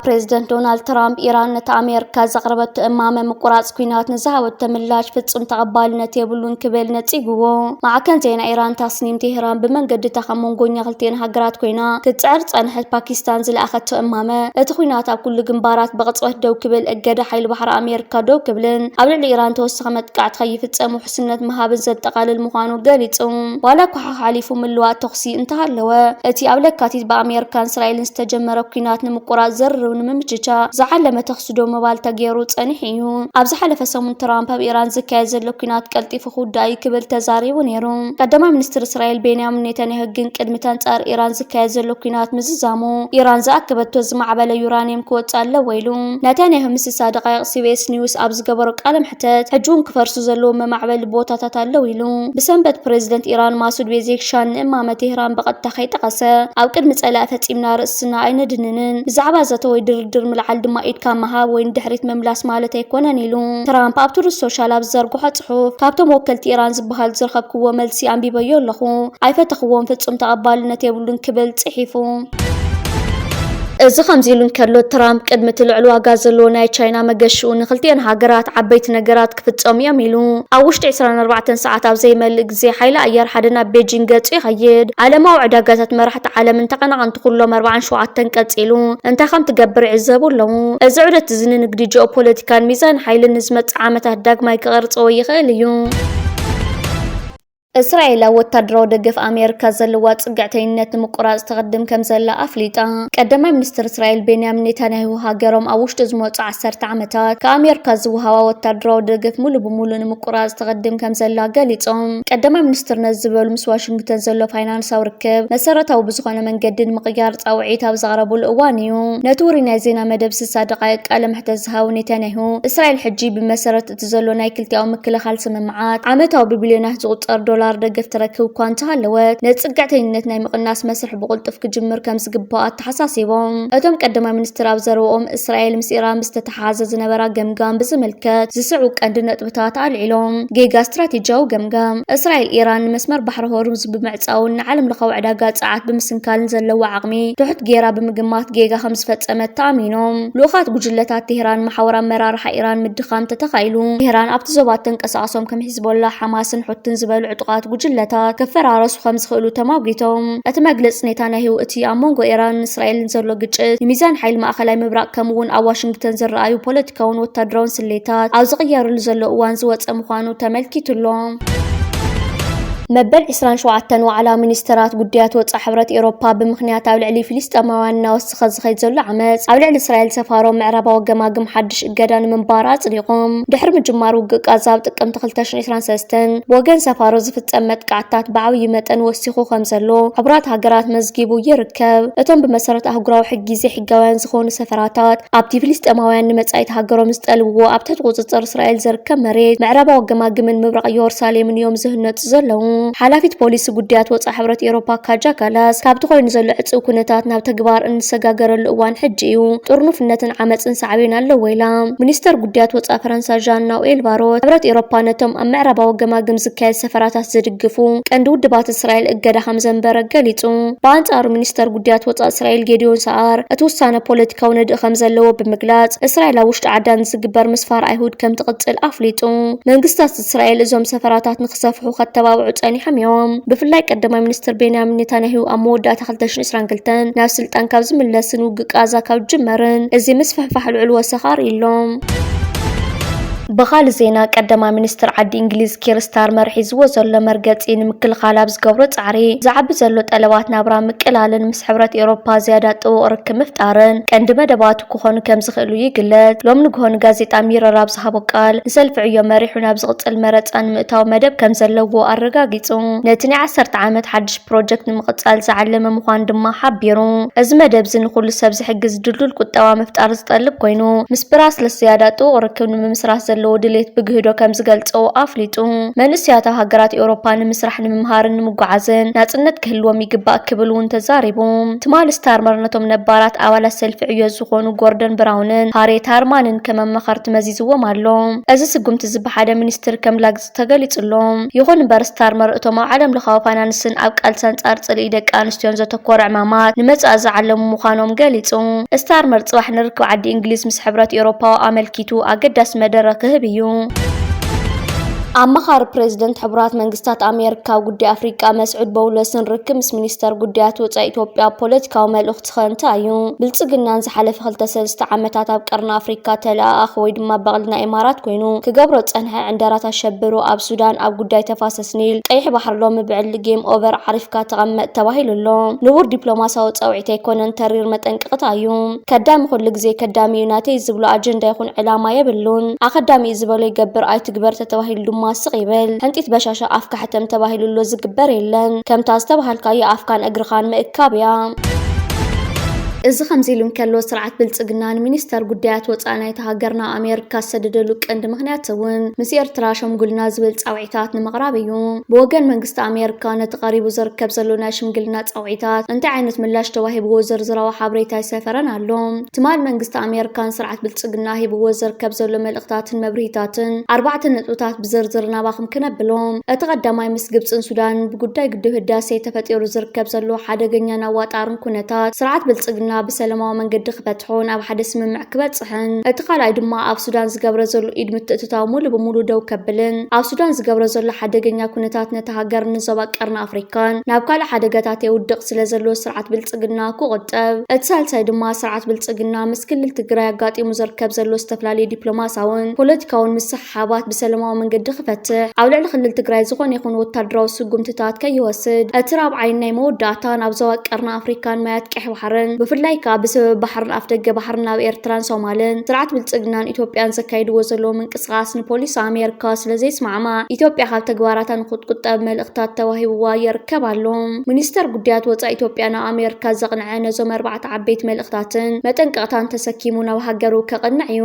ፕሬዝደንት ዶናልድ ትራምፕ፣ ኢራን ነቲ ኣሜሪካ ዘቕረበቶ እማመ ምቁራጽ ኲናት ንዝሃበቶ ምላሽ ፍጹም ተቐባልነት የብሉን ክብል ነጺግዎ። ማዕከን ዜና ኢራን ታስኒም፣ ቴህራን ብመንገድታ ካብ መንጎኛ ክልቲኤን ሃገራት ኮይና ክትጽዕር ዝጸንሐት ፓኪስታን ዝለኣኸቶ እማመ፣ እቲ ኲናት ኣብ ኩሉ ግንባራት ብቕጽበት ደው ክብል፣ እገዳ ሓይሊ ባሕሪ ኣሜሪካ ደው ክብልን ኣብ ልዕሊ ኢራን ተወሳኺ መጥቃዕቲ ከይፍጸም ውሕስነት ምሃብን ዘጠቓልል ምዃኑ ገሊጹ። ዋላ እኳ ሓሓሊፉ ምልዋጥ ተኹሲ እንተሃለወ፣ እቲ ኣብ ለካቲት ብኣሜሪካን እስራኤልን ዝተጀመረ ኲናት ንምቁራጽ ዘርርብ ንምምችቻ ዝዓለመ ተኹሲ ደው ምባል ተገይሩ ጸኒሑ እዩ። ኣብ ዝሓለፈ ሰሙን ትራምፕ ኣብ ኢራን ዝካየድ ዘሎ ኲናት ቀልጢፉ ክውዳእ እዩ ክብል ተዛሪቡ ነይሩ። ቀዳማይ ሚኒስትር እስራኤል ቤንያሚን ኔታንያሁ ግን ቅድሚ ተንጻር ኢራን ዝካየድ ዘሎ ኲናት ምዝዛሙ፣ ኢራን ዝኣከበቶ ዝማዕበለ ዩራኒየም ክወጽእ ኣለዎ ኢሉ። ኔታንያሁ ምስ ስሳ ደቃይቕ ሲቢኤስ ኒውስ ኣብ ዝገበሮ ቃለ መሕተት፣ ሕጂ እውን ክፈርሱ ዘለዎም መማዕበሊ ቦታታት ኣለዉ ኢሉ። ብሰንበት ፕሬዝደንት ኢራን ማሱድ ቤዜክሻን ንእማመ ቴህራን ብቐጥታ ከይጠቐሰ፣ ኣብ ቅድሚ ጸላኢ ፈጺምና ርእስና ኣይነድንንን፣ ብዛዕባ ዘተ ወይ ድርድር ምልዓል ድማ ኢድካ ምሃብ ወይ ንድሕሪት ምምላስ ማለት ኣይኮነን ኢሉ። ትራምፕ ኣብ ትሩዝ ሶሻል ኣብ ዝዘርግሖ ጽሑፍ፣ ካብቶም ወከልቲ ኢራን ዝበሃሉ ዝረኸብክዎ መልሲ ኣንቢበዮ ኣለኹ፣ ኣይፈተኽዎን፣ ፍጹም ተቐባልነት የብሉን ክብል ጽሒፉ። እዚ ከምዚ ኢሉ እንከሎ፣ ትራምፕ ቅድሚ እቲ ልዑል ዋጋ ዘለዎ ናይ ቻይና መገሽኡ፣ ንክልቲኤን ሃገራት ዓበይቲ ነገራት ክፍጸሙ እዮም ኢሉ። ኣብ ውሽጢ ዕስራን ኣርባዕተን ሰዓት ኣብ ዘይመልእ ግዜ፣ ሓይሊ ኣየር ሓደ ናብ ቤጂንግ ገጹ ይኸይድ። ዓለማዊ ዕዳጋታት መራሕቲ ዓለምን ተቐናቐንቲ ኩሎም ኣርባዓን ሸውዓተን ቀጺሉ እንታይ ከም ትገብር ይዕዘቡ ኣለዉ። እዚ ዑደት እዚ ንንግዲ፣ ጂኦፖለቲካን ሚዛን ሓይልን ንዝመጽእ ዓመታት ዳግማይ ክቐርጾ ይኽእል እዩ። እስራኤል ኣብ ወታደራዊ ደገፍ ኣሜሪካ ዘለዋ ጽግዕተይነት ንምቁራጽ ትቕድም ከም ዘላ ኣፍሊጣ። ቀዳማይ ሚኒስትር እስራኤል ቤንያሚን ኔታንያሁ፣ ሃገሮም ኣብ ውሽጢ ዝመጹ ዓሰርተ ዓመታት ከኣሜሪካ ዝወሃባ ወታደራዊ ደገፍ ሙሉ ብሙሉ ንምቁራጽ ትቕድም ከም ዘላ ገሊጾም። ቀዳማይ ሚኒስትር ነዚ ዝበሉ ምስ ዋሽንግተን ዘሎ ፋይናንሳዊ ርክብ መሰረታዊ ብዝኾነ መንገዲ ንምቕያር ጻውዒት ኣብ ዘቕረቡሉ እዋን እዩ። ነቲ ውሩይ ናይ ዜና መደብ ስሳ ደቓይቕ ቃለ መሕተት ዝሃቡ ኔታንያሁ፣ እስራኤል ሕጂ ብመሰረት እቲ ዘሎ ናይ ክልቲኣዊ ምክልኻል ስምምዓት ዓመታዊ ብቢልዮናት ዝቑጸር ዶላር ደገፍ ትረክብ እኳ እንተሃለወት፣ ነቲ ጽግዕተኝነት ናይ ምቕናስ መስርሕ ብቕልጡፍ ክጅምር ከም ዝግባእ ኣተሓሳሲቦም። እቶም ቀዳማይ ሚኒስትር ኣብ ዘረባኦም፣ እስራኤል ምስ ኢራን ብዝተተሓሓዘ ዝነበራ ገምጋም ብዝምልከት ዝስዕቡ ቀንዲ ነጥብታት ኣልዒሎም። ጌጋ ስትራቴጂያዊ ገምጋም። እስራኤል ኢራን ንመስመር ባሕሪ ሆርሙዝ ብምዕጻውን ንዓለም ለኻዊ ዕዳጋ ጸዓት ብምስንካልን ዘለዋ ዓቕሚ ትሑት ጌራ ብምግማት ጌጋ ከም ዝፈጸመት ተኣሚኖም። ልኡኻት ጉጅለታት ቴህራን መሓውር ኣመራርሓ ኢራን ምድኻም ተተኻኢሉ፣ ቴህራን ኣብቲ ዞባ ተንቀሳቐሶም ከም ሂዝቦላ፣ ሓማስን ሑትን ዝበሉ ዕጡቓት ጉጅለታት ክፈራረሱ ከም ዝኽእሉ ተማጒቶም። እቲ መግለጺ ኔታንያሁ፣ እቲ ኣብ መንጎ ኢራንን እስራኤልን ዘሎ ግጭት ንሚዛን ሓይሊ ማእከላይ ምብራቕ ከምኡ እውን ኣብ ዋሽንግተን ዝረኣዩ ፖለቲካውን ወታደራውን ስሌታት ኣብ ዝቕየርሉ ዘሎ እዋን ዝወጸ ምዃኑ ተመልኪቱ ኣሎ። መበል ዕስራን ሸውዓተን ዋዕላ ሚኒስተራት ጉዳያት ወጻኢ ሕብረት ኤውሮፓ ብምኽንያት ኣብ ልዕሊ ፍልስጤማውያን እናወሰኸ ዝኸይድ ዘሎ ዓመጽ ኣብ ልዕሊ እስራኤል ሰፋሮ ምዕራባዊ ገማግም ሓድሽ እገዳ ንምንባር ኣጽዲቖም። ድሕሪ ምጅማር ውግእ ቃዛ ኣብ ጥቅምቲ ክልተ ሽሕን ዕስራን ሰለስተን ብወገን ሰፋሮ ዝፍጸም መጥቃዕትታት ብዓብዪ መጠን ወሲኹ ከም ዘሎ ሕቡራት ሃገራት መዝጊቡ ይርከብ። እቶም ብመሰረት ኣህጉራዊ ሕጊ ዘይሕጋውያን ዝኾኑ ሰፈራታት ኣብቲ ፍልስጤማውያን ንመጻኢት ሃገሮም ዝጠልብዎ ኣብ ትሕቲ ቁጽጽር እስራኤል ዝርከብ መሬት ምዕራባዊ ገማግምን ምብራቕ ኢየሩሳሌምን እዮም ዝህነጹ ዘለዉ። ሓላፊት ፖሊሲ ጉዳያት ወጻኢ ሕብረት ኤውሮፓ ካጃ ካላስ፣ ካብቲ ኮይኑ ዘሎ ዕጹው ኩነታት ናብ ተግባር እንሰጋገረሉ እዋን ሕጂ እዩ። ጥርኑፍነትን ዓመጽን ሳዕቤን ኣለዎ ኢላ። ሚኒስተር ጉዳያት ወጻኢ ፈረንሳ ዣን ናውኤል ባሮት፣ ሕብረት ኤውሮፓ ነቶም ኣብ ምዕራባዊ ገማግም ዝካየድ ሰፈራታት ዝድግፉ ቀንዲ ውድባት እስራኤል እገዳ ከም ዘንበረ ገሊጹ። ብኣንጻሩ ሚኒስተር ጉዳያት ወጻኢ እስራኤል ጌዲዮን ሰዓር እቲ ውሳነ ፖለቲካዊ ነድኢ ከም ዘለዎ ብምግላጽ፣ እስራኤል ኣብ ውሽጢ ዓዳ ንዝግበር ምስፋር ኣይሁድ ከም ትቕጽል ኣፍሊጡ። መንግስታት እስራኤል እዞም ሰፈራታት ንክሰፍሑ ከተባብዑ ጸኒሖም እዮም። ብፍላይ ቀዳማይ ሚኒስትር ቤንያሚን ኔታንያሁ ኣብ መወዳእታ ክልተ ሽሕን ዕስራን ክልተን ናብ ስልጣን ካብ ዝምለስን ውግእ ቃዛ ካብ ዝጅመርን እዚ ምስፍሕፋሕ ልዑል ወሰኽ ኣርእዩ ኣሎ። ብኻልእ ዜና፣ ቀዳማይ ሚኒስትር ዓዲ እንግሊዝ ኪር ስታርመር ሒዝዎ ዘሎ መርገጺ ንምክልኻል ኣብ ዝገብሮ ጻዕሪ ዝዓቢ ዘሎ ጠለባት ናብራ ምቅላልን ምስ ሕብረት ኤውሮፓ ዝያዳ ጥቡቕ ርክብ ምፍጣርን ቀንዲ መደባቱ ክኾኑ ከም ዝኽእሉ ይግለጽ። ሎም ንግሆ ንጋዜጣ ሚረር ኣብ ዝሃቦ ቃል፣ ንሰልፊ ዕዮ መሪሑ ናብ ዝቕጽል መረጻ ንምእታው መደብ ከም ዘለዎ ኣረጋጊጹ። ነቲ ናይ ዓሰርተ ዓመት ሓድሽ ፕሮጀክት ንምቕጻል ዝዓለመ ምዃኑ ድማ ሓቢሩ። እዚ መደብ እዚ ንኹሉ ሰብ ዝሕግዝ ድልዱል ቁጠባ ምፍጣር ዝጠልብ ኮይኑ፣ ምስ ብራስለስ ዝያዳ ጥቡቕ ርክብ ንምምስራት ዘሎ ዘለዎ ድሌት ብግህዶ ከም ዝገልጸው ኣፍሊጡ። መንእሰያት ኣብ ሃገራት ኤውሮፓ ንምስራሕ፣ ንምምሃርን ንምጉዓዝን ናጽነት ክህልዎም ይግባእ ክብል እውን ተዛሪቡ። ትማሊ ስታርመር ነቶም ነባራት ኣባላት ሰልፊ ዕዮ ዝኾኑ ጎርደን ብራውንን ሃሬት ሃርማንን ከም ኣማኸርቲ መዚዝዎም ኣሎ። እዚ ስጉምቲ እዚ ብሓደ ሚኒስትር ከም ላግጺ ተገሊጹ ኣሎ። ይኹን እምበር ስታርመር እቶም ኣብ ዓለም ለኻዊ ፋይናንስን ኣብ ቃልሲ ኣንጻር ጽልኢ ደቂ ኣንስትዮን ዘተኮረ ዕማማት ንመጻኢ ዝዓለሙ ምዃኖም ገሊጹ። ስታርመር ጽባሕ ንርክብ ዓዲ እንግሊዝ ምስ ሕብረት ኤውሮፓ ኣመልኪቱ ኣገዳሲ መደረ ክህብ እዩ። ኣማኻሪ ፕሬዚደንት ሕቡራት መንግስታት ኣሜሪካ ኣብ ጉዳይ ኣፍሪቃ መስዑድ በውለስን ርክብ ምስ ሚኒስተር ጉዳያት ወጻኢ ኢትዮጵያ ፖለቲካዊ መልእኽቲ ከ እንታይ እዩ? ብልጽግናን ዝሓለፈ ክልተ ሰለስተ ዓመታት ኣብ ቀርኒ ኣፍሪካ ተለኣኣኺ ወይ ድማ በቕሊ ናይ ኢማራት ኮይኑ ክገብሮ ዝጸንሐ ዕንደራት ኣሸብሩ ኣብ ሱዳን፣ ኣብ ጉዳይ ተፋሰስ ኒል፣ ቀይሕ ባሕሪ ሎሚ ብዕሊ ጌም ኦቨር ዓሪፍካ ተቐመጥ ተባሂሉ ኣሎ። ንቡር ዲፕሎማሲያዊ ጻውዒት ኣይኮነን፣ ተሪር መጠንቀቕታ እዩ። ከዳሚ ኩሉ ግዜ ከዳሚ እዩ፣ ናተይ ዝብሎ ኣጀንዳ ይኹን ዕላማ የብሉን። ኣኸዳሚ እዩ ዝበሎ ይገብር፣ ኣይትግበር ተተባሂሉ ድማ ስቕ ይብል። ሕንጢት በሻሻ ኣፍካ ሕተም ተባሂሉ ኣሎ፣ ዝግበር የለን። ከምታ ዝተባሃልካዮ ኣፍካን እግርኻን ምእካብ እያ። እዚ ከምዚ ኢሉ እንከሎ፣ ስርዓት ብልጽግና ንሚኒስተር ጉዳያት ወጻኢ ናይታ ሃገር ናብ ኣሜሪካ ዝሰደደሉ ቀንዲ ምኽንያት እውን ምስ ኤርትራ ሸምጉልና ዝብል ጻውዒታት ንምቕራብ እዩ። ብወገን መንግስቲ ኣሜሪካ ነቲ ቀሪቡ ዝርከብ ዘሎ ናይ ሽምግልና ጻውዒታት እንታይ ዓይነት ምላሽ ተዋሂብዎ ዝርዝራዊ ሓበሬታ ኣይሰፈረን ኣሎ። ትማል መንግስቲ ኣሜሪካን ስርዓት ብልጽግና ሂብዎ ዝርከብ ዘሎ መልእኽታትን መብርሂታትን ኣርባዕተ ነጥብታት ብዝርዝር ናባኹም ክነብሎም። እቲ ቀዳማይ ምስ ግብጽን ሱዳንን ብጉዳይ ግድብ ህዳሴ ተፈጢሩ ዝርከብ ዘሎ ሓደገኛን ኣዋጣርን ኩነታት ስርዓት ብልጽግና ብሰላማዊ መንገዲ ክፈትሖን ኣብ ሓደ ስምምዕ ክበጽሕን፣ እቲ ካልኣይ ድማ ኣብ ሱዳን ዝገብረ ዘሎ ኢድ ምትእትታው ሙሉ ብሙሉ ደው ከብልን ኣብ ሱዳን ዝገብረ ዘሎ ሓደገኛ ኩነታት ነታ ሃገር ንዞባ ቀርኒ ኣፍሪካን ናብ ካልእ ሓደጋታት የውድቕ ስለ ዘሎ ስርዓት ብልጽግና ክቑጠብ፣ እቲ ሳልሳይ ድማ ስርዓት ብልጽግና ምስ ክልል ትግራይ ኣጋጢሙ ዝርከብ ዘሎ ዝተፈላለዩ ዲፕሎማሲያውን ፖለቲካውን ምስሕሓባት ብሰላማዊ መንገዲ ክፈትሕ፣ ኣብ ልዕሊ ክልል ትግራይ ዝኾነ ይኹን ወታደራዊ ስጉምትታት ከይወስድ፣ እቲ ራብዓይን ናይ መወዳእታን ኣብ ዞባ ቀርኒ ኣፍሪካን ማያት ቀይሕ ባሕርን ብፍላይ ከኣ ብሰበብ ባሕርን ኣፍደገ ባሕርን ናብ ኤርትራን ሶማልን ስርዓት ብልጽግናን ኢትዮጵያን ዘካይድዎ ዘለዉ ምንቅስቓስ ንፖሊሲ ኣሜሪካ ስለ ዘይስማዕማዕ ኢትዮጵያ ካብ ተግባራታ ንክትቁጠብ መልእኽታት ተዋሂብዋ ይርከብ ኣሎ። ሚኒስተር ጉዳያት ወጻኢ ኢትዮጵያ ናብ ኣሜሪካ ዘቕንዐ ነዞም ኣርባዕተ ዓበይቲ መልእኽታትን መጠንቀቕታን ተሰኪሙ ናብ ሃገሩ ከቕንዕ እዩ።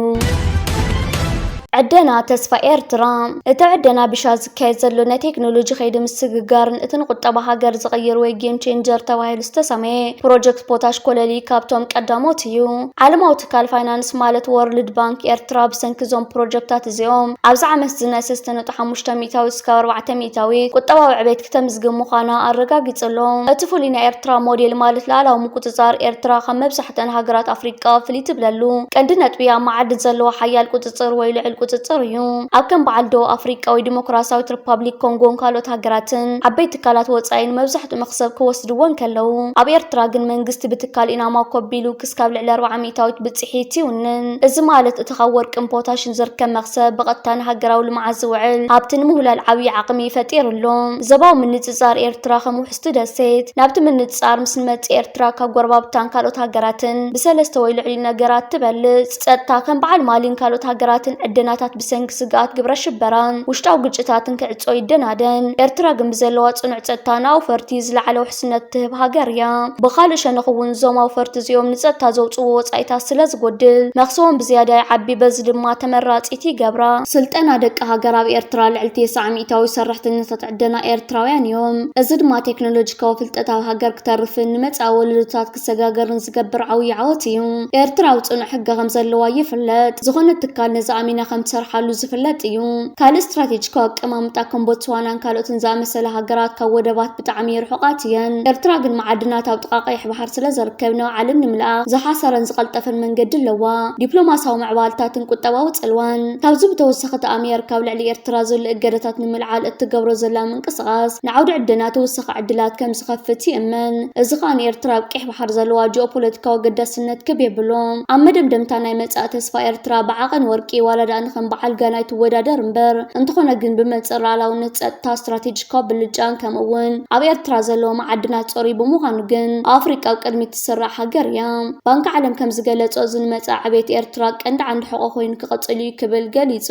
ዕደና ተስፋ ኤርትራ። እቲ ዕደና ብሻ ዝካየድ ዘሎ ናይ ቴክኖሎጂ ከይዲ ምስግጋርን እቲ ንቁጠባ ሃገር ዝቕይር ወይ ጌም ቼንጀር ተባሂሉ ዝተሰመየ ፕሮጀክት ፖታሽ ኮለሊ ካብቶም ቀዳሞት እዩ። ዓለማዊ ትካል ፋይናንስ ማለት ወርልድ ባንክ ኤርትራ ብሰንኪ እዞም ፕሮጀክታት እዚኦም ኣብዚ ዓመት እዚ ናይ ሰለስተ ነጥቢ ሓሙሽተ ሚእታዊት እስካብ ኣርባዕተ ሚእታዊት ቁጠባዊ ዕቤት ክተምዝግብ ምዃና ኣረጋጊጹ ኣሎ። እቲ ፍሉይ ናይ ኤርትራ ሞዴል ማለት ልኣላዊ ምቁጽጻር ኤርትራ ካብ መብዛሕተን ሃገራት ኣፍሪቃ ፍልይ ትብለሉ ቀንዲ ነጥቢ ኣብ መዓድን ዘለዎ ሓያል ቁጽጽር ወይ ልዑል ቁጽጽር እዩ። ኣብ ከም በዓል ደቡብ ኣፍሪቃ ወይ ዲሞክራሲያዊት ሪፓብሊክ ኮንጎን ካልኦት ሃገራትን ዓበይቲ ትካላት ወጻኢን መብዛሕትኡ መኽሰብ ክወስድዎ እንከለዉ፣ ኣብ ኤርትራ ግን መንግስቲ ብትካል ኢናማ ኮቢሉ ክስካብ ልዕሊ ኣርብዓ ሚእታዊት ብጽሒት ይውንን። እዚ ማለት እቲ ካብ ወርቅን ፖታሽን ዝርከብ መኽሰብ ብቐጥታ ንሃገራዊ ልምዓት ዝውዕል ሃብቲ ንምህላል ዓብዪ ዓቕሚ ፈጢሩ ኣሎ። ዞባዊ ምንጽጻር ኤርትራ ከም ውሕስቲ ደሴት ናብቲ ምንጽጻር ምስ ንመጽእ ኤርትራ ካብ ጎረባብታን ካልኦት ሃገራትን ብሰለስተ ወይ ልዕሊ ነገራት ትበልጽ። ጸጥታ ከም በዓል ማሊን ካልኦት ሃገራትን ዕደናታት ብሰንኪ ስግኣት ግብረ ሽበራን ውሽጣዊ ግጭታትን ክዕጾ ይደናደን። ኤርትራ ግን ብዘለዋ ጽኑዕ ጸጥታ ንኣውፈርቲ ዝለዓለ ውሕስነት ትህብ ሃገር እያ። ብኻልእ ሸነኽ እውን እዞም ኣውፈርቲ እዚኦም ንጸጥታ ዘውጽእዎ ወጻኢታት ስለ ዝጎድል መኽሰቦም ብዝያዳ ይዓቢ፣ በዚ ድማ ተመራጺት ይገብራ። ስልጠና ደቂ ሃገር ኣብ ኤርትራ ልዕሊ ተስዓ ሚእታዊ ሰራሕተኛታት ዕደና ኤርትራውያን እዮም። እዚ ድማ ቴክኖሎጂካዊ ፍልጠት ኣብ ሃገር ክተርፍን ንመጻኢ ወለዶታት ክሰጋገርን ዝገብር ዓብዪ ዓወት እዩ። ኤርትራ ኣብ ጽኑዕ ሕገ ከም ዘለዋ ይፍለጥ። ዝኾነ ትካል ነዚ ኣሚና ከም ትሰርሓሉ ዝፍለጥ እዩ። ካልእ ስትራቴጂካዊ ኣቀማምጣ ከም ቦትስዋናን ካልኦትን ዝኣመሰላ ሃገራት ካብ ወደባት ብጣዕሚ ርሑቓት እየን። ኤርትራ ግን መዓድናት ኣብ ጥቓ ቀይሕ ባሕር ስለ ዘርከብ ናብ ዓለም ንምልኣኽ ዝሓሰረን ዝቐልጠፈን መንገዲ ኣለዋ። ዲፕሎማሲያዊ ምዕባልታትን ቁጠባዊ ጽልዋን። ካብዚ ብተወሳኺ እቲ ኣሜሪካ ኣብ ልዕሊ ኤርትራ ዘሎ እገዳታት ንምልዓል እትገብሮ ዘላ ምንቅስቓስ ንዓውዲ ዕደና ተወሳኺ ዕድላት ከም ዝኸፍት ይእመን። እዚ ከኣ ንኤርትራ ኣብ ቀይሕ ባሕር ዘለዋ ጂኦፖለቲካዊ ኣገዳስነት ክብ የብሎ። ኣብ መደምደምታ ናይ መጻኢ ተስፋ ኤርትራ ብዓቐን ወርቂ ዋላ ደኣ ንከም በዓል ጋና ኣይትወዳደር እምበር፣ እንተኾነ ግን ብመንጽር ልኣላውነት፣ ጸጥታ፣ ስትራቴጂካዊ ብልጫን ከምኡ እውን ኣብ ኤርትራ ዘለዎ መዓድናት ጸሩይ ብምዃኑ ግን ኣብ ኣፍሪቃ ኣብ ቅድሚት ትስራዕ ሃገር እያ። ባንኪ ዓለም ከም ዝገለጾ እዚ ንመጻኢ ዕቤት ኤርትራ ቀንዲ ዓንዲ ሕቖ ኮይኑ ክቕጽል እዩ ክብል ገሊጹ።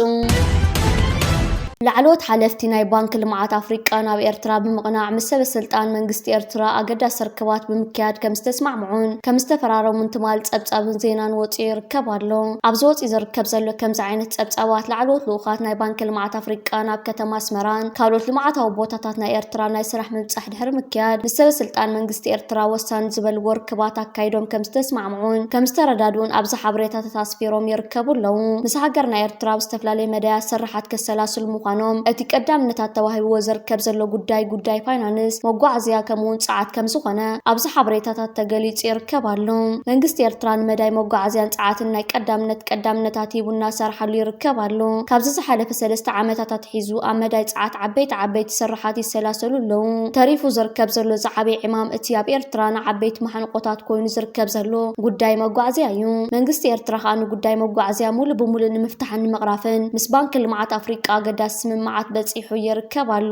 ላዕለዎት ሓለፍቲ ናይ ባንክ ልምዓት ኣፍሪቃ ናብ ኤርትራ ብምቕናዕ፣ ምስ ሰበ ስልጣን መንግስቲ ኤርትራ ኣገዳሲ ርክባት ብምክያድ ከም ዝተስማዕምዑን ከም ዝተፈራረሙን ትማል ጸብጻብን ዜናን ወጺኡ ይርከብ ኣሎ። ኣብዚ ወጺኡ ዝርከብ ዘሎ ከምዚ ዓይነት ጸብጻባት፣ ላዕለዎት ልኡኻት ናይ ባንክ ልምዓት ኣፍሪቃ ናብ ከተማ ኣስመራን ካልኦት ልምዓታዊ ቦታታት ናይ ኤርትራ ናይ ስራሕ ምብጻሕ ድሕሪ ምክያድ፣ ምስ ሰበ ስልጣን መንግስቲ ኤርትራ ወሳኒ ዝበልዎ ርክባት ኣካይዶም ከም ዝተስማዕምዑን ከም ዝተረዳድኡን ኣብዚ ሓበሬታታት ኣስፊሮም ይርከቡ ኣለዉ። ምስ ሃገርና ኤርትራ ኣብ ዝተፈላለየ መዳያት ስራሓት ከሰላስሉ ምዃኖም፣ እቲ ቀዳምነታት ተዋሂብዎ ዝርከብ ዘሎ ጉዳይ፣ ጉዳይ ፋይናንስ፣ መጓዓዝያ ከምኡውን ጸዓት ከም ዝኾነ ኣብዚ ሓበሬታታት ተገሊጹ ይርከብ ኣሎ። መንግስቲ ኤርትራ ንመዳይ መጓዓዝያን ጸዓትን ናይ ቀዳምነት ቀዳምነታት ሂቡ እናሰርሓሉ ይርከብ ኣሎ። ካብዚ ዝሓለፈ ሰለስተ ዓመታት ኣትሒዙ ኣብ መዳይ ጸዓት ዓበይቲ ዓበይቲ ስራሓት ይሰላሰሉ ኣለዉ። ተሪፉ ዝርከብ ዘሎ ዝዓበየ ዕማም እቲ ኣብ ኤርትራ ንዓበይቲ ማሕንቆታት ኮይኑ ዝርከብ ዘሎ ጉዳይ መጓዓዝያ እዩ። መንግስቲ ኤርትራ ከኣ ንጉዳይ መጓዓዝያ ሙሉ ብሙሉ ንምፍታሕን ንምቕራፍን ምስ ባንክ ልምዓት ኣፍሪቃ ኣገዳሲ ስምምዓት በጺሑ ይርከብ ኣሎ።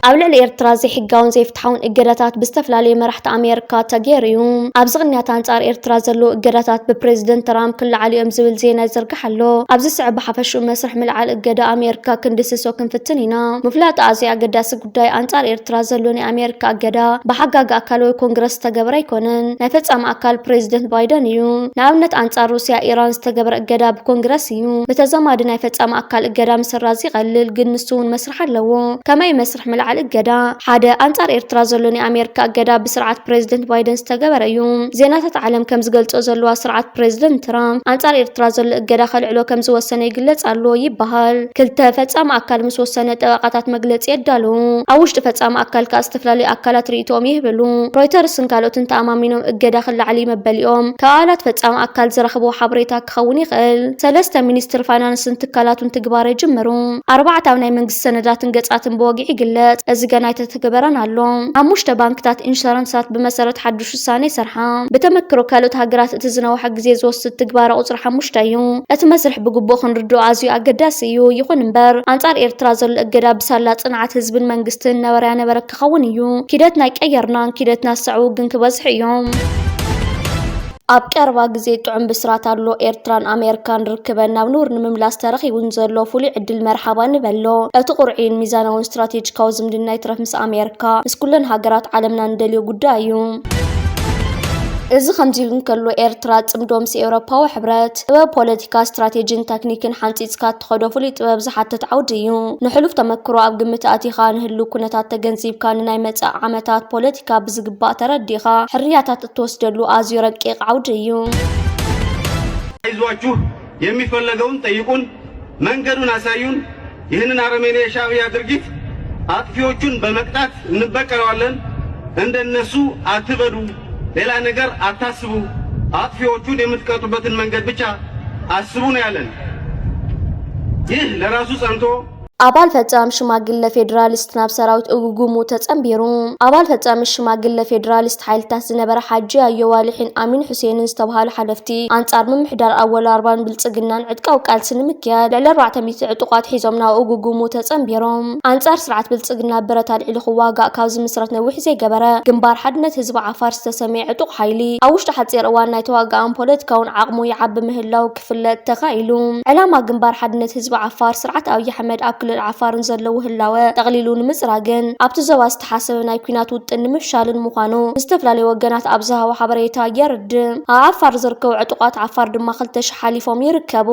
ኣብ ልዕሊ ኤርትራ ዘይሕጋውን ዘይፍትሓውን እገዳታት ብዝተፈላለዩ መራሕቲ ኣሜሪካ ተገይሩ እዩ። ኣብዚ ቅንያት ኣንጻር ኤርትራ ዘለዉ እገዳታት ብፕሬዚደንት ትራምፕ ክለዓሉ እዮም ዝብል ዜና ይዘርጋሕ ኣሎ። ኣብዚ ዝስዕብ ብሓፈሽኡ መስርሕ ምልዓል እገዳ ኣሜሪካ ክንድስሶ ክንፍትን ኢና። ምፍላጥ ኣዝዩ ኣገዳሲ ጉዳይ፣ ኣንጻር ኤርትራ ዘሎ ናይ ኣሜሪካ እገዳ ብሓጋጊ ኣካል ወይ ኮንግረስ ዝተገበረ ኣይኮነን። ናይ ፈጻሚ ኣካል ፕሬዚደንት ባይደን እዩ። ንኣብነት፣ ኣንጻር ሩስያ፣ ኢራን ዝተገበረ እገዳ ብኮንግረስ እዩ። ብተዛማዲ ናይ ፈጻሚ ኣካል እገዳ ምስራዝ ይቐልል፣ ግን ንሱ እውን መስርሕ ኣለዎ። ከመይ መስርሕ ምልዓል እገዳ? ሓደ፣ ኣንጻር ኤርትራ ዘሎ ናይ ኣሜሪካ እገዳ ብስርዓት ፕሬዚደንት ባይደን ዝተገበረ እዩ። ዜናታት ዓለም ከም ዝገልጾ ዘለዋ፣ ስርዓት ፕሬዚደንት ትራምፕ ኣንጻር ኤርትራ ዘሎ እገዳ ከልዕሎ ከም ዝወሰነ ይግለጽ ኣሎ ይበሃል። ክልተ፣ ፈጻሚ ኣካል ምስ ወሰነ ጠበቓታት መግለጺ የዳሉ። ኣብ ውሽጢ ፈጻሚ ኣካል ከኣ ዝተፈላለዩ ኣካላት ርእይቶኦም ይህብሉ። ሮይተርስን ካልኦትን ተኣማሚኖም እገዳ ክለዓል እዩ መበሊኦም ካብ ኣባላት ፈጻሚ ኣካል ዝረኽብዎ ሓበሬታ ክኸውን ይኽእል። ሰለስተ፣ ሚኒስትር ፋይናንስን ትካላቱን ትግባረ ይጅምሩ። ኣርባዕተ፣ ኣብ ናይ መንግስቲ ሰነዳትን ገጻትን ብወግዒ ይግለጽ። እዚ ገና ኣይተተግበረን ኣሎ። ሓሙሽተ፣ ባንክታት ኢንሹራንሳት ብመሰረት ሓድሽ ውሳነ ይሰርሓ። ብተመክሮ ካልኦት ሃገራት እቲ ዝነውሐ ግዜ ዝወስድ ትግባረ ቁጽሪ ሓሙሽተ እዩ። እቲ መስርሕ ብግቡእ ክንርድኦ ኣዝዩ ኣገዳሲ እዩ። ይኹን እምበር፣ ኣንጻር ኤርትራ ዘሎ እገዳ ብሳላ ጽንዓት ህዝብን መንግስትን ነበረያ ነበረ ክኸውን እዩ። ኪደትና ኣይቀየርናን፣ ኪደትና ዝሰዕቡ ግን ክበዝሑ እዮም። ኣብ ቀረባ ግዜ ጥዑም ብስራት ኣሎ። ኤርትራን ኣሜሪካን ርክበን ናብ ንቡር ንምምላስ ተረኺቡ ንዘሎ ፍሉይ ዕድል መርሓባ ንበሎ። እቲ ቁርዒን ሚዛናውን ስትራቴጂካዊ ዝምድና ይትረፍ ምስ ኣሜሪካ፣ ምስ ኩለን ሃገራት ዓለምና ንደልዮ ጉዳይ እዩ። እዚ ከምዚ ኢሉ እንከሎ፣ ኤርትራ ጽምዶ ምስ ኤውሮፓዊ ሕብረት ጥበብ ፖለቲካ፣ ስትራቴጂን ታክኒክን ሓንጺጽካ እትኸዶ ፍሉይ ጥበብ ዝሓትት ዓውዲ እዩ። ንሕሉፍ ተመክሮ ኣብ ግምት ኣእቲኻ፣ ንህሉው ኩነታት ተገንዚብካ፣ ንናይ መጻኢ ዓመታት ፖለቲካ ብዝግባእ ተረዲኻ፣ ሕርያታት እትወስደሉ ኣዝዩ ረቂቕ ዓውዲ እዩ። አይዟችሁ፣ የሚፈለገውን ጠይቁን፣ መንገዱን አሳዩን። ይህንን አረመኔ የሻዕቢያ ድርጊት አጥፊዎቹን በመቅጣት እንበቀለዋለን። እንደነሱ አትበዱ፣ ሌላ ነገር አታስቡ። አጥፊዎቹን የምትቀጡበትን መንገድ ብቻ አስቡ ነው ያለን። ይህ ለራሱ ጸንቶ አባል ፈጻም ሽማግለ ፌዴራሊስት ናብ ሰራዊት እጉጉሙ ተጸንቢሩ። ኣባል ፈጻሚ ሽማግለ ፌዴራሊስት ሓይልታት ዝነበረ ሓጂ ኣዮ ዋሊሒን ኣሚን ሑሴንን ዝተባሃሉ ሓለፍቲ፣ ኣንጻር ምምሕዳር ኣወል ኣርባን ብልጽግናን ዕጥቃዊ ቃልሲ ንምክያድ ልዕሊ ኣርባዕተ ሚእቲ ዕጡቓት ሒዞም ናብ እጉጉሙ ተጸንቢሮም። ኣንጻር ስርዓት ብልጽግና ብረት ኣልዒሉ ክዋጋእ ካብ ዝምስረት ነዊሕ ዘይገበረ ግንባር ሓድነት ህዝቢ ዓፋር ዝተሰመየ ዕጡቕ ሓይሊ፣ ኣብ ውሽጢ ሓጺር እዋን ናይ ተዋጋኣን ፖለቲካውን ዓቕሙ ይዓቢ ምህላው ክፍለጥ ተኻኢሉ። ዕላማ ግንባር ሓድነት ህዝቢ ዓፋር፣ ስርዓት ኣብይ ኣሕመድ ኣብ ክልል ዓፋርን ዘለዎ ህላወ ጠቕሊሉ ንምጽራግን ኣብቲ ዞባ ዝተሓሰበ ናይ ኲናት ውጥን ንምፍሻልን ምዃኑ ዝተፈላለዩ ወገናት ኣብ ዝሃቦ ሓበሬታ የርድእ። ኣብ ዓፋር ዝርከቡ ዕጡቓት ዓፋር ድማ ክልተ ሽሕ ሓሊፎም ይርከቡ።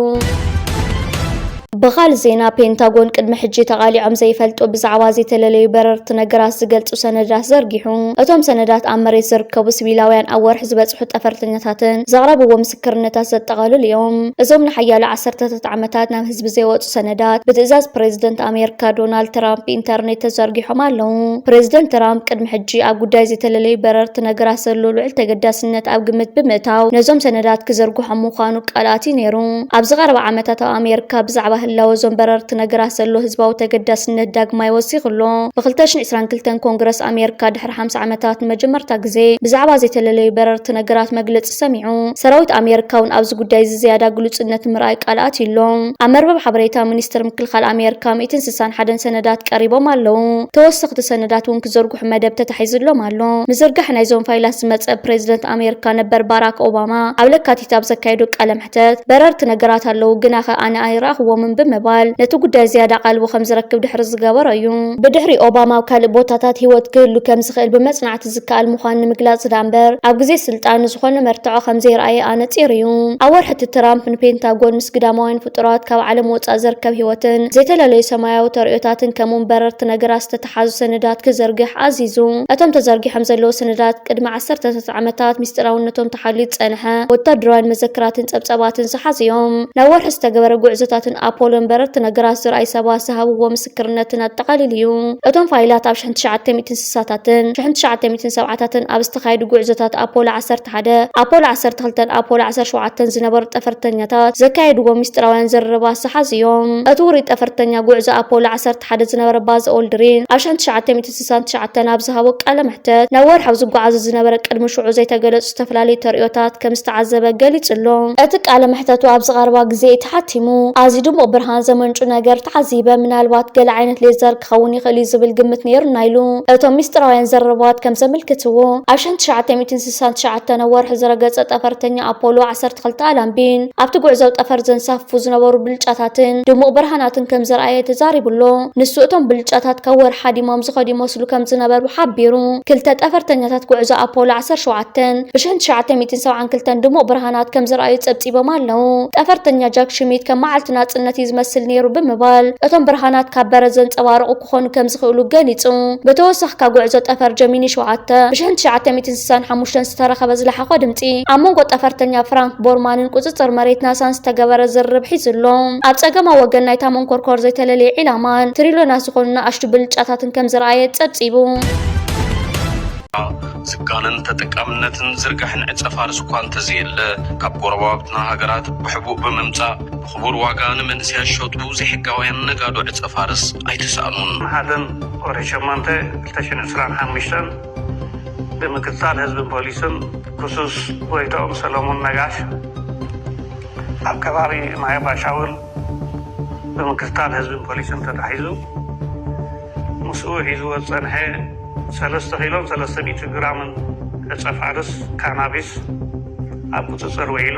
ብኻልእ ዜና፣ ፔንታጎን ቅድሚ ሕጂ ተቓሊዖም ዘይፈልጡ ብዛዕባ ዘይተለለዩ በረርቲ ነገራት ዝገልጹ ሰነዳት ዘርጊሑ። እቶም ሰነዳት ኣብ መሬት ዝርከቡ ሲቪላውያን፣ ኣብ ወርሒ ዝበጽሑ ጠፈርተኛታትን ዘቕረብዎ ምስክርነታት ዘጠቓልሉ እዮም። እዞም ንሓያሎ ዓሰርተታት ዓመታት ናብ ህዝቢ ዘይወጹ ሰነዳት ብትእዛዝ ፕሬዚደንት ኣሜሪካ ዶናልድ ትራምፕ ብኢንተርኔት ተዘርጊሖም ኣለዉ። ፕሬዚደንት ትራምፕ ቅድሚ ሕጂ ኣብ ጉዳይ ዘይተለለዩ በረርቲ ነገራት ዘሎ ልዑል ተገዳስነት ኣብ ግምት ብምእታው ነዞም ሰነዳት ክዘርግሖም ምዃኑ ቃል ኣትዩ ነይሩ። ኣብዚ ቀረባ ዓመታት ኣብ ኣሜሪካ ብዛዕባ ህላወ እዞም በረርቲ ነገራት ዘሎ ህዝባዊ ተገዳስነት ዳግማይ ወሲኹ ኣሎ። ብ ክልተ ሽሕን ዕስራን ክልተን ኮንግረስ ኣሜሪካ ድሕሪ ሓምሳ ዓመታት ንመጀመርታ ግዜ ብዛዕባ ዘይተለለዩ በረርቲ ነገራት መግለጺ ሰሚዑ። ሰራዊት ኣሜሪካ እውን ኣብዚ ጉዳይ እዚ ዝያዳ ግሉጽነት ንምርኣይ ቃል ኣትዩ ኣሎ። ኣብ መርበብ ሓበሬታ ሚኒስቴር ምክልኻል ኣሜሪካ ሚእትን ስሳን ሓደን ሰነዳት ቀሪቦም ኣለዉ። ተወሰኽቲ ሰነዳት እውን ክዘርግሑ መደብ ተታሒዝሎም ኣሎ። ምዝርጋሕ ናይዞም ፋይላት ዝመጸ ፕሬዚደንት ኣሜሪካ ነበር ባራክ ኦባማ ኣብ ለካቲት ኣብ ዘካየዶ ቃለ መሕተት፣ በረርቲ ነገራት ኣለዉ፣ ግናኸ ኣነ ኣይረኣኽዎምን ብምባል ነቲ ጉዳይ ዝያዳ ቃልቦ ከም ዝረክብ ድሕሪ ዝገበሮ እዩ። ብድሕሪ ኦባማ ኣብ ካልእ ቦታታት ህይወት ክህሉ ከም ዝኽእል ብመጽናዕቲ ዝከኣል ምዃኑ ንምግላጽ ደኣ እምበር፣ ኣብ ግዜ ስልጣን ዝኾነ መርትዖ ከም ዘይረኣየ ኣነጺሩ እዩ። ኣብ ወርሒ እቲ ትራምፕ ንፔንታጎን ምስ ግዳማውያን ፍጡራት ካብ ዓለም ወጻኢ ዝርከብ ህይወትን ዘይተለለዩ ሰማያዊ ተርእዮታትን ከምኡውን በረርቲ ነገራት ዝተተሓዙ ሰነዳት ክዘርግሕ ኣዚዙ። እቶም ተዘርጊሖም ዘለዉ ሰነዳት ቅድሚ ዓሰርተታት ዓመታት ሚስጥራውነቶም ተሓልዩ ዝጸንሐ ወታደራውያን መዘክራትን ጸብጻባትን ዝሓዙ እዮም። ናብ ወርሒ ዝተገበረ ጉዕዞታትን ኣፖሎን በረርቲ ነገራት ዝረኣዩ ሰባት ዝሃብዎ ምስክርነትን ኣጠቓሊሉ እዩ። እቶም ፋይላት ኣብ ሽሕን ትሽዓተ ሚእትን ስሳታትን ሽሕን ትሽዓተ ሚእትን ሰብዓታትን ኣብ ዝተኻየዱ ጉዕዞታት ኣፖሎ ዓሰርተ ሓደ፣ ኣፖሎ ዓሰርተ ክልተን ኣፖሎ ዓሰርተ ሸውዓተን ዝነበሩ ጠፈርተኛታት ዘካየድዎ ሚስጥራውያን ዘረባ ዝሓዙ እዮም። እቲ ውሩይ ጠፈርተኛ ጉዕዞ ኣፖሎ ዓሰርተ ሓደ ዝነበረ ባዝ ኦልድሪን ኣብ ሽሕን ትሽዓተ ሚእትን ስሳን ትሽዓተን ኣብ ዝሃቦ ቃለ መሕተት፣ ናብ ወርሒ ኣብ ዝጓዓዞ ዝነበረ ቅድሚ ሽዑ ዘይተገለጹ ዝተፈላለዩ ተርእዮታት ከም ዝተዓዘበ ገሊጹ ኣሎ። እቲ ቃለ መሕተቱ ኣብዚ ቀረባ ግዜ እዩ ተሓቲሙ። ኣዝዩ ድሙቕ ብርሃን ዘመንጩ ነገር ተዓዚበ፣ ምናልባት ገለ ዓይነት ሌዘር ክኸውን ይኽእል እዩ ዝብል ግምት ነይሩና ኢሉ። እቶም ሚስጥራውያን ዘረባት ከም ዘመልክትዎ፣ ኣብ ሽሕን ትሽዓተ ሚእትን ስሳን ትሽዓተን ኣብ ወርሒ ዝረገጸ ጠፈርተኛ ኣፖሎ ዓሰርተ ክልተ ኣላን ቢን ኣብቲ ጉዕዞ ኣብ ጠፈር ዘንሳፍፉ ዝነበሩ ብልጫታትን ድሙቕ ብርሃናትን ከም ዘርኣየ ተዛሪቡ ኣሎ። ንሱ እቶም ብልጫታት ካብ ወርሒ ሃዲሞም ዝኸዱ ይመስሉ ከም ዝነበሩ ሓቢሩ። ክልተ ጠፈርተኛታት ጉዕዞ ኣፖሎ ዓሰርተ ሸውዓተን ብ ሽሕን ትሽዓተ ሚእትን ሰብዓን ክልተን ድሙቕ ብርሃናት ከም ዝረኣዩ ጸብጺቦም ኣለዉ። ጠፈርተኛ ጃክ ሽሚት ከም መዓልቲ ናጽነት እዩ ዝመስል ነይሩ ብምባል፣ እቶም ብርሃናት ካብ በረድ ዘንጸባርቑ ክኾኑ ከም ዝኽእሉ ገሊጹ። ብተወሳኺ ካብ ጉዕዞ ጠፈር ጀሚኒ ሸውዓተ ብ ሽሕን ትሽዓተ ሚእትን ስሳን ሓሙሽተን ዝተረኸበ ዝለሓኾ ድምጺ፣ ኣብ መንጎ ጠፈርተኛ ፍራንክ ቦርማንን ቁጽጽር መሬት ናሳን ዝተገበረ ዝርርብ ሒዙ ኣሎ። ኣብ ጸገማዊ ወገን ናይታ መንኮርኮር ዘይተለለየ ዒላማን ትሪልዮናት ዝኾኑ ንኣሽቱ ብልጫታትን ከም ዝረኣየ ጸብጺቡ። ዝጋነን ተጠቃምነትን ዝርጋሕን ዕጸ ፋርስ እኳ እንተዘየለ፣ ካብ ጎረባብትና ሃገራት ብሕቡእ ብምምጻእ ብኽቡር ዋጋ ንመንእሰያት ዝሸጡ ዘይሕጋውያን ነጋዶ ዕጸ ፋርስ ኣይተሳእኑን። መሓዘን ወርሒ ሸሞንተ ክልተ ሽሕን ዕስራን ሓሙሽተን ብምክትታል ህዝብን ፖሊስን ክሱስ ጎይትኦም ሰለሙን ነጋሽ ኣብ ከባቢ ማይ ባሻውል ብምክትታል ህዝብን ፖሊስን ተታሒዙ ምስኡ ሒዝዎ ዝጸንሐ ሰለስተ ኪሎን ሰለስተ ሚእቲ ግራምን ዕጸ ፋርስ ካናቢስ ኣብ ቁጽጽር ውዒሉ።